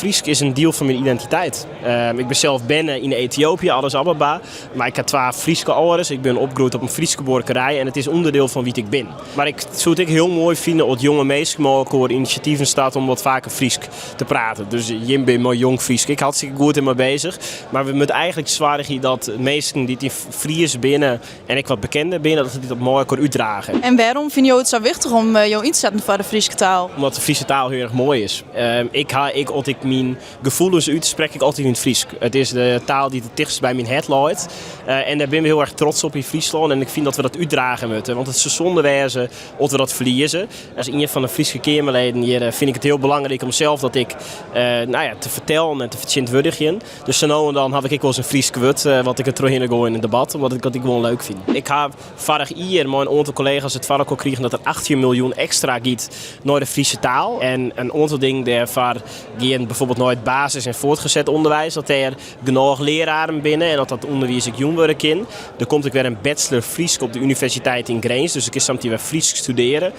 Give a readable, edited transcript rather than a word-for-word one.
Frysk is in diel fan myn identiteit. Ik bin sels berne yn Etiopië, Addis Ababa. Mar ik ha twa Fryske âlders. Ik bin opgroeid op in Fryske buorkerij en it is ûnderdiel fan wa't ik bin. Mar ik soe it ek hiel moai fine as jonge minsken mei elkoar inisjativen starte om wat faker Frysk te praten. Dus jim binne mei Jong Frysk ek hartstikke goed mei beuzich. Mar we moatte eigenlik soargje dat minsken dy't Fries binne en ek wat bekender binne, dat se dit mei elkoar útdrage. En wêrom fine jo it sa wichtich om jo yn te setten foar de Fryske taal? Omdat de Fryske taal hiel erch moai is. Ik ha ek, as ik myn gefoelens útsprek ik altyd yn it Frysk. It is de taal dy't it tichtst by myn hert leit. En dêr binne we hiel erch trots op yn Fryslân en ik fyn dat we dat útdrage moatte. Want it soe sonde wêze as we dat ferlieze. As ien fan de Fryske Keamerleden hjir fyn ik it hiel belangryk om sels dat ek nou ja, te fertellen en te fertsjintwurdigjen. Dus sa no en dan haw ik ek wolris in Frysk wurd wat ik der trochhinne goai yn in debat, omdat ik dat ek gewoan leuk fyn. Ik ha foarich jier mei in oantal kollega's it foar elkoar krigen dat der 18 miljoen ekstra giet nei de Fryske taal. En in oantal dingen dêrfoar gean bijvoorbeeld nei it basis- en voortgezet onderwijs, dat dêr genôch leararen binne en dat dat ûnderwiis ek jûn wurde kin. Der komt ek wer in bachelor Frysk op de universiteit yn Grins, dus ik kin sametien wer Frysk studearje.